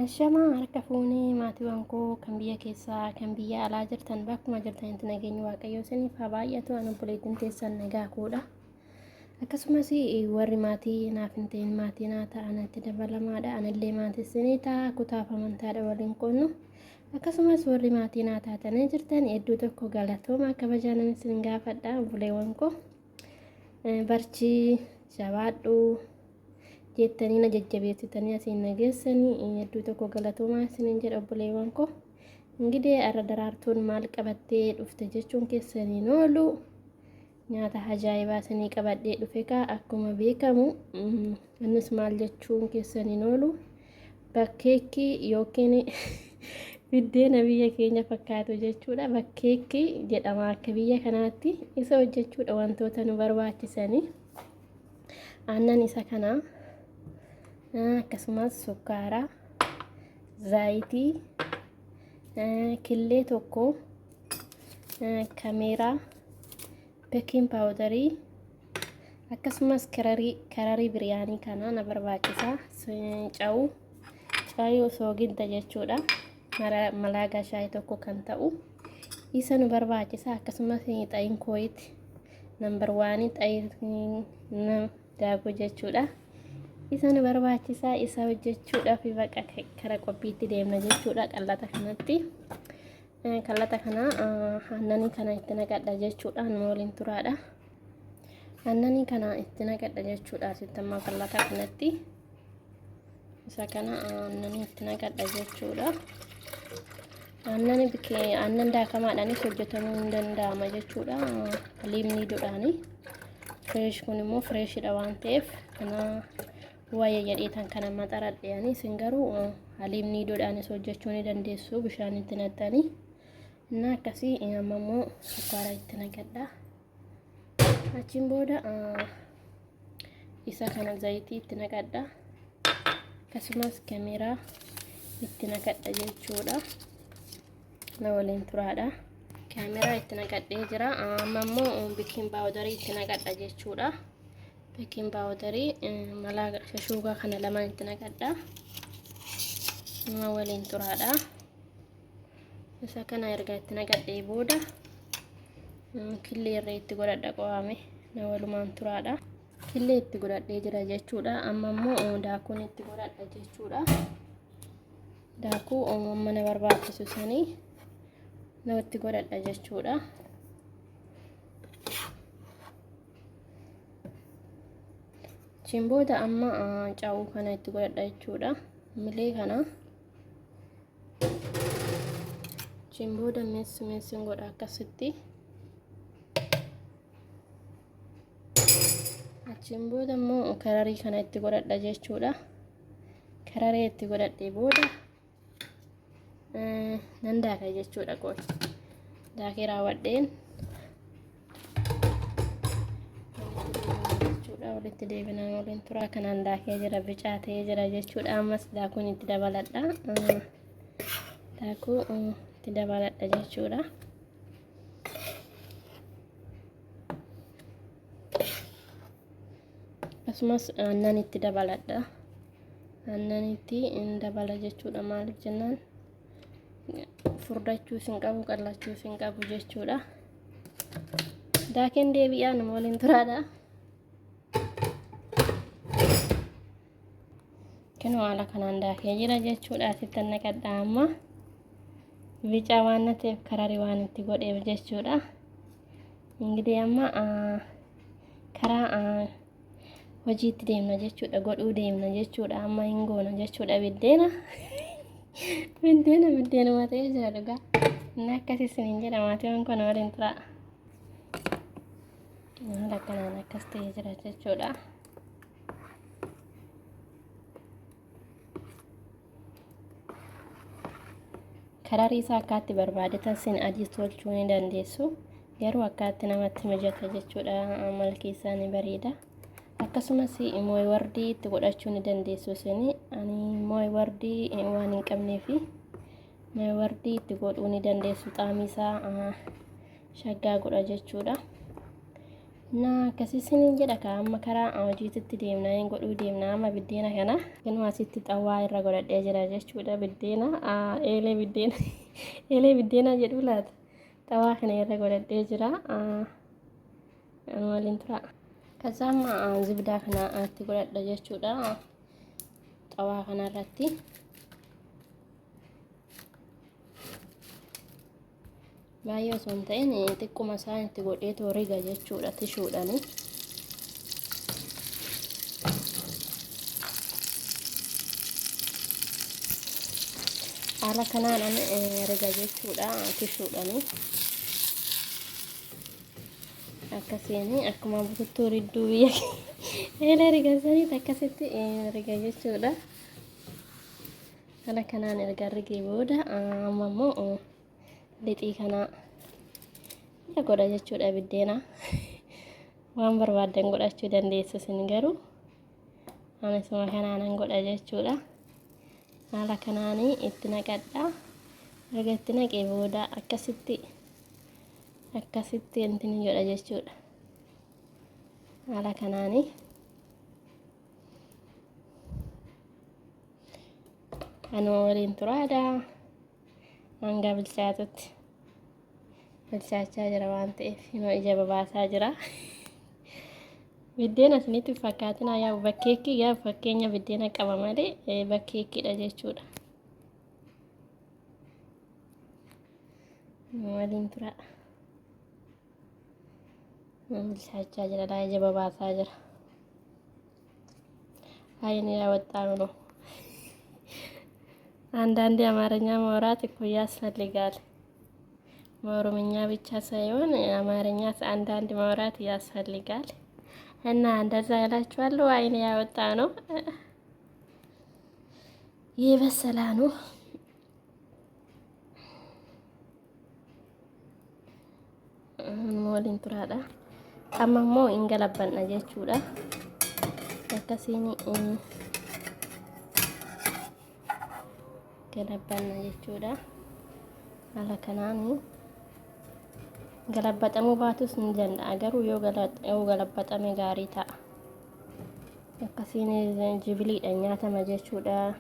Ashamaa harka fuunee maatiiwwan koo kan biyya keessaa kan biyya alaa jirtan bakkuma jirtanitti nageenyi waaqayyoo isiniif haa baay'atu. Ani obboleettiin teessan nagaa koodha. Akkasumas warri maatii naaf hin ta'in maatii naa ta'an itti dabalamaadha. Anillee maatii isinii ta'a kutaaf amantaadha waliin qoonnu. Akkasumas warri maatii naa taatanii jirtan hedduu tokko galatooma kabajaanan isin gaafadha obboleewwan koo. Barchii jabaadhu. Jettanii na jajjabeessitanii asiin na geessanii hedduu tokko galatoomaa isiniin jedha obboleewwan koo. Ingidee har'a daraartuun maal qabattee dhufte jechuun keessaniin oolu nyaata ajaa'ibaa isinii qabadhee dhufe kaa akkuma beekamu innis maal jechuun keessaniin oolu bakkeekkii yookiin biddeena biyya keenya fakkaatu jechuudha. Bakkeekkii jedhama akka biyya kanaatti isa hojjechuudha wantoota nu barbaachisanii. Aannan isa kana akkasumas sukkaara, zayitii, killee tokko, kameeraa, beekiin paawudarii akkasumas kararii biriyaanii kana na barbaachisa. Cawu caayuu soogidda jechuudha. Malaagaa shaayii tokko kan ta'u isa nu barbaachisa. Akkasumas xayin kooyiti nambar waanii xayin daakuu jechuudha. Isa nu barbaachisa. Isa hojjechuudhaaf baqa kara qophiitti deemna jechuudha. Qallata kanatti kallata kana aannanii kana itti naqadha jechuudha. Nu waliin turaadha. Aannanii kana itti naqadha jechuudha. Asitti ammaa kallata kanatti isa kana aannanii itti naqadha jechuudha. Aannan bikee aannan daakamaadhaanis hojjetamuu hin danda'ama jechuudha. Liimnii dudhaani. Fireesh kun immoo fireeshidha waan ta'eef kana wayya jedheetan kana maxaradhe ani isin garuu haliimnii dudhaanis hojjechuu ni dandeessu bishaan itti naqxanii. Innaa akkasii amma immoo sukkaara itti naqadha. Achiin booda isa kana zayitii itti naqadha. Akkasumas kameeraa itti naqadha jechuudha. Na waliin turaadha. Kaameraa itti naqadhee jira. Amma immoo bikiin paawudarii itti naqadha jechuudha. Bikiin paawudarii malaa shashuugaa kana lamaan itti naqadha. Na waliin turaadha. Isa kana erga itti naqadhee booda killee irra itti godhadha qo'aame na walumaan turaadha. Killee itti godhadhee jira jechuudha. Amma immoo daakuun itti godhadha jechuudha. Daakuu amma na barbaachisu sanii na itti godhadha jechuudha. Achiin booda amma caawuu kana itti godhadha jechuudha. Milee kana. Achiin booda meessi meessin godha akkasitti. Achiin booda immoo kararii kana itti godhadha jechuudha. Kararii itti godhadhee booda nan daaka jechuudha qoy. Daakee raawwadheen jechuudha walitti deebinaan waliin turaa kanaan daakee jira bicaa ta'ee jira jechuudha ammas daakuun itti dabaladha daakuu itti dabaladha jechuudha. Akkasumas aannan itti dabaladha aannan itti dabala jechuudha maaliif jennaan furdachuus hin qabu qallachuus hin qabu jechuudha. Daakeen deebi'aa nama waliin turaadha. Kinoo haala kanaan daakee jira jechuudha. Asitti naqadha amma. Bicaa waan na ta'eef kararii waan itti godheef jechuudha. Ingidihi amma karaa hojiitti deemna jechuudha. Godhuu deemna jechuudha. Amma hin goona jechuudha biddeena. Biddeena biddeenuma ta'ee jira dhugaa. Inni akkasii isiniin jedha maatiiwwan kun waliin turaa. Haala kanaan akkas ta'ee jira jechuudha. Kararii isaa akkaatti barbaadetan sin adii tolchuu ni dandeessu. Garuu akkaatti namatti mijata jechuudha. Malkii isaa ni bareeda. Akkasumas mooywardii itti godhachuu ni dandeessu isin. Ani mooywardii waan hin qabneef mooywardii itti godhuu ni dandeessu. Xaamii isaa shaggaa godha jechuudha. Na akkasii isiniin jedha ka amma karaa hojiititti deemna hin godhuu deemna amma biddeena kana. Kanuma asitti xawwaa irra godhadhee jira jechuudha biddeena eelee biddeena eelee biddeena jedhu laata xawwaa kana irra godhadhee jira. Waliin tura. ከዛ amma zibdaa kana itti godhadha jechuudha xawaa kana irratti. Baay'ee osoo hin ta'in xiqquma isaan itti godheetoo riga jechuudha tishuudhaani. Haala kanaan riga jechuudha tishuudhaani. Akkasiin akkuma bututtuu ridduu biyya eelee rigasaniit akkasitti riga jechuudha. Haala kanaan erga rigee booda amma immoo lixii kana irra godha jechuudha biddeena. Waan barbaaddan godhachuu dandeessu isin garuu ani isuma kanaanan godha jechuudha. Haala kanaan itti naqadha. Erga itti naqee booda akkasitti akkasitti intini godha jechuudha. Haala kanaani anuma waliin turaadha. Hanga bilchaatutti bilchaachaa jira waan ta'eef inoo ija babaasaa jira. Biddeena isinitti hin fakkaatinaa yaa bakkeekki yaa fakkeenya biddeena qaba malee bakkeekkiidha jechuudha. Waliin tura. Bilchaachaa jira laa ija babaasaa jira. አይን ያወጣ ነው። አንዳንዴ አማርኛ ማውራት እኮ ያስፈልጋል። በኦሮምኛ ብቻ ሳይሆን አማርኛ አንዳንድ ማውራት ያስፈልጋል። እና እንደዛ እላችኋለሁ። አይን ያወጣ ነው የበሰላ ነው። Waliin turaadha. Amma immoo hin galabbanna jechuudha. Akkasiin galabbanna jechuudha. Haala kanaan galabbaxamuu baatus ni danda'a garuu yoo galabbaxame gaarii ta'a. Akkasiin jibiliidhaan nyaatama jechuudha.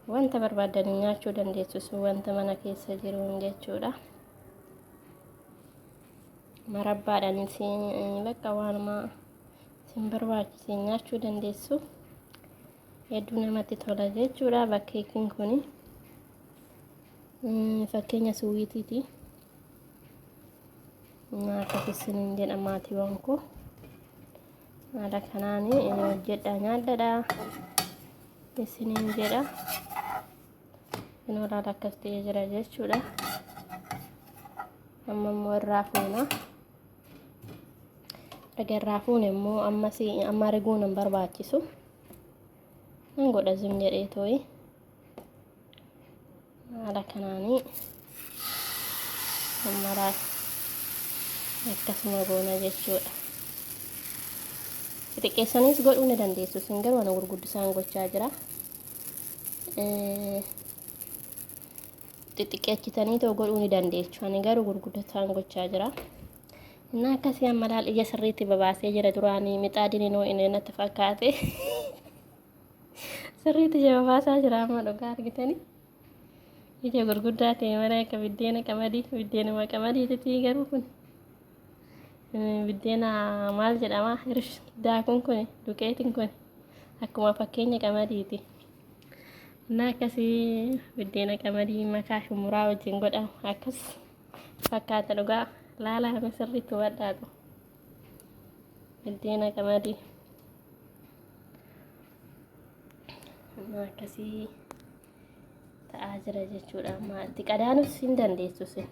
Wanta barbaadan nyaachuu dandeessu sun wanta mana keessa jiruun jechuudha. Marabbaadhaanis bakka waanuma isin barbaachise nyaachuu dandeessu. Hedduu namatti tola jechuudha bakkeekiin kun. Fakkeenya suwiitiiti. Akkas isiniin jedha maatiiwwan koo. Haala kanaan hojjedhaa nyaadhadha isiniin jedha. Inoo laala akkas ta'ee jira jechuudha. Amma immoo irraa fuuna. Erga irraa fuune immoo ammas amma riguun hin barbaachisu. Nan godha zim jedhee tooyi. Haala kanaanii amma akkasuma goona jechuudha. Xixiqqeessaniis godhuu ni dandeessu isin garuu ana gurguddisaan gochaa jira. Xixiqqeessitanii too godhuu ni dandeessu. Ani garuu gurguddisaan gochaa jira. Innaa akkasii amma laal ija sirriitti babaasee jira duraanii mixaadiin inoo inni natti fakkaate. Sirriitti ija babaasaa jira amma dhugaa argitanii. Ija gurguddaa ta'e malee akka biddeena qamadii biddeenuma qamadiititii garuu kun biddeena maal jedhama hirsh daakuun kun duqeetiin kun akkuma fakkeenya qamadiiti. Innaa akkasii biddeena qamadii makaa shumuraa wajjin godhamu akkas fakkaata dhugaa laalaa sirriitti hubadhaatu biddeena qamadii. Innaa akkasii ta'aa jira jechuudha. Amma itti qadaanus hin dandeessu isin.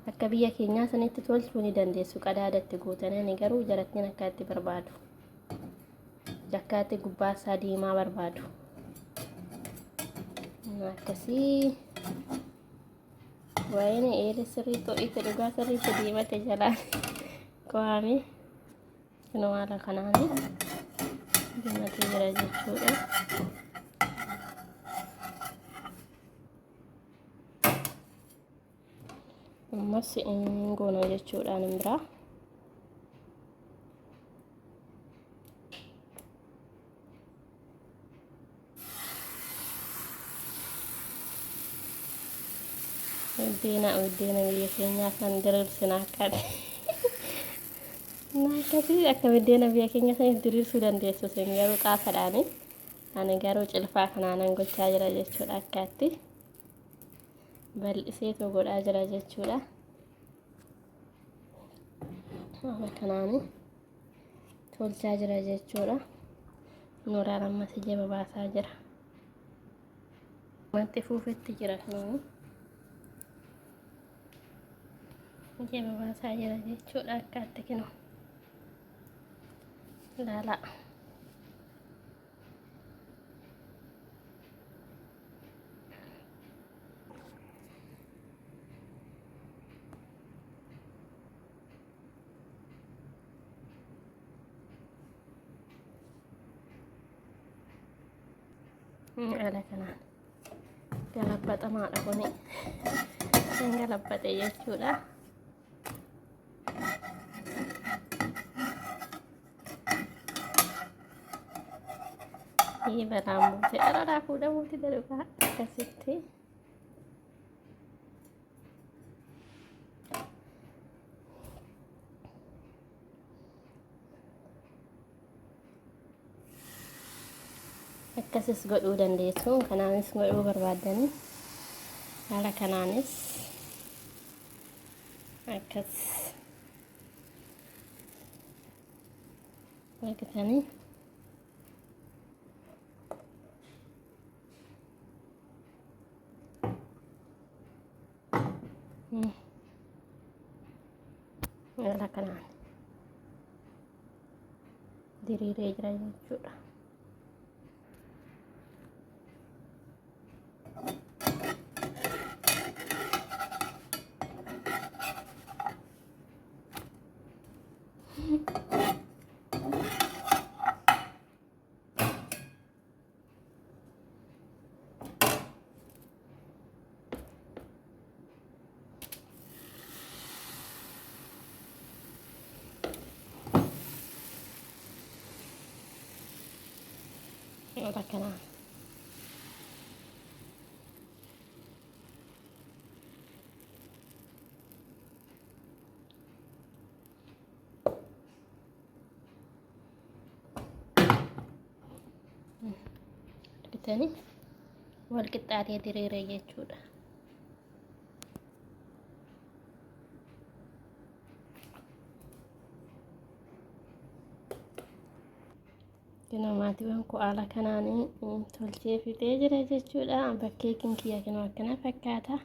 Akka biyya keenyaa sanitti tolchuu ni dandeessu qadaadatti guutanii ani garuu jarattiin akka itti barbaadu. Jakkaatti gubbaa isaa diimaa barbaadu. Akkasii wayini eelee sirriitti ho'itti dhugaa sirriitti diimate jalaan qo'ame. Kunoo haala kanaan diimatee jira jechuudha. Ammas goona jechuudhaan hin biraa. Buddeena buddeena biyya keenyaa san diriirsina akka akkasii akka buddeena biyya keenya saniif diriirsuu dandeessu isin garuu xaafadhaani. Ani garuu cilfaa kanaanan gochaa jira jechuudha akkaatti bal'iseetoo godhaa jira jechuudha. Haala kanaani tolchaa jira jechuudha. Nooraan ammas ija babaasaa jira. Wanti fuufetti jira kunoo. Ija babaasaa jira jechuudha akkaatti kinoo. Laalaa. Haala kanaan galabbaxamaadha kuni. Kan galabbaxe jechuudha. Ii balaan buute araraa fuudhamuuti dhugaa akkasitti. Akkasis godhuu dandeessu, kanaanis godhuu barbaaddanii haala kanaanis akkas argitanii. Haala kanaan diriiree jira jechuudha. Haala kanaan. Argitanii wal qixxaatee diriire jechuudha. Kinoo maatiiwwan koo haala kanaan tolchee fixee jira jechuudha. Bakkee kiyya kinoo akkana fakkaata.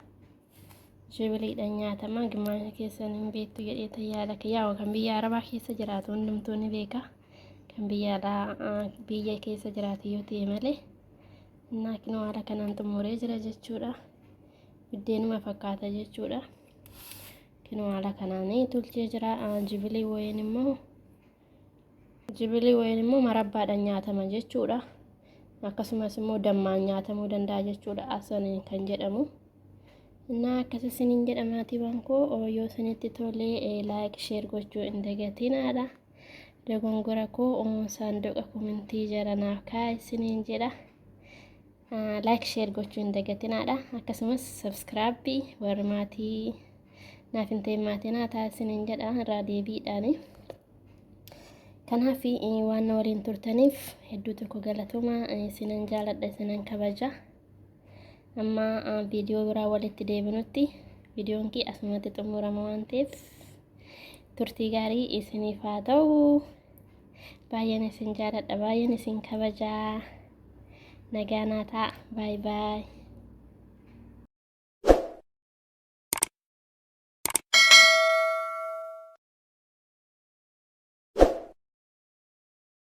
Jibiliidhaan nyaatama. Gimmaasha keessan hin beektu jedhee tayyaala kiyyaa kan biyya Arabaa keessa jiraatu hundumtuu ni beeka. Kan biyya alaa biyya keessa jiraatu yoo ta'e malee. Innaa kinoo haala kanaan xumuree jira jechuudha. Biddeenuma fakkaata jechuudha. Kinoo haala kanaan tolchee jira. Jibilii wayiin immoo Jibilii wayiin immoo marabbaadhaan nyaatama jechuudha. Akkasumas immoo dammaan nyaatamuu danda'a jechuudha. Asaniin kan jedhamu. Innaa akkas isiniin jedha maatiiwwan koo yoo isinitti tolee like share gochuu hin dagatinaadha. Dogongora koo saanduqa komentii jala naaf kaa'aa isiniin jedha. Like share gochuu hin dagatinaadha. Akkasumas subscribe warri maatii naaf hin ta'in maatii naa ta'a isiniin jedha irraa deebiidhaani. Kanaaf waan na waliin turtaniif hedduu tokko galatooma, isinan jaaladha, isinan kabaja. Amma viidiyoo biraa walitti deebinutti viidiyoon kee asumatti xumurama waan ta'eef turtii gaarii isiniif haa ta'u. Baay'een isin jaaladha, baay'een isin kabajaa. Nagaa naa ta'a. Baay baay.